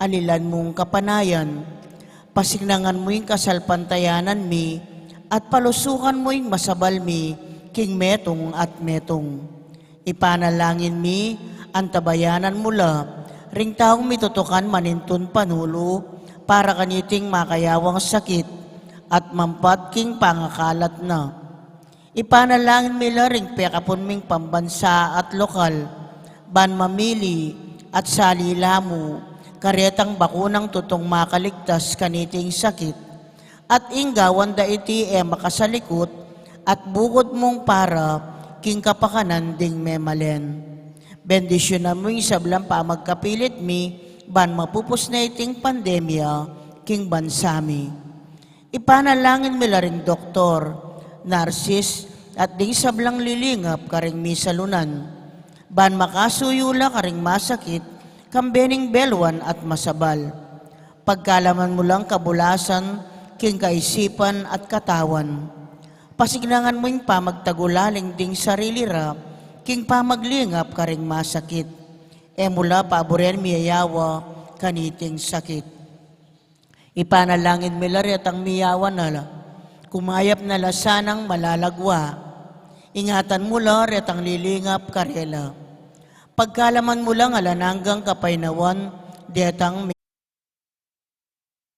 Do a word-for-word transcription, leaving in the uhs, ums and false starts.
alilan mung kapanayan. Pasiknangan mu ing kasalpantayanan mi, at palusukan mu ing masabal mi king metung at metung. Ipanalangin mi, antabayanan mu la ring taung mitutukan manintun panulu para kaniting makayawang sakit at mampat king pangakalat na. Ipanalangin mi la ring pekapun ming pambansa at lokal, ban mamili at salila mu karetang bakunang tutung makaligtas kaniting sakit, at ing gawan da iti e makasalikut at bukud mung para king kapakanan ding memalen. Bendisyunan mu ing sablang pamagkapilit mi ban mapupus na iting pandemya king bansa mi. Ipanalangin mi la ring doktor, narsis, at ding sablang lilingap karing misalunan, ban makasuyu la karing masakit, kambe ning belwan at masabal. Pagkalaman mu lang kabulasan king kaisipan at katawan. Pasiknangan mu ing pamagtagulaling ding sarili ra king pamaglingap karing masakit. E mu la paburen miyayawa kaniting sakit. Ipanalangin mi la retang miyawa na la, kumayap na la sanang malalagwa. Ingatan mu la retang lilingap karela. Pagkalaman mu lang alang anggang kapaynawan detang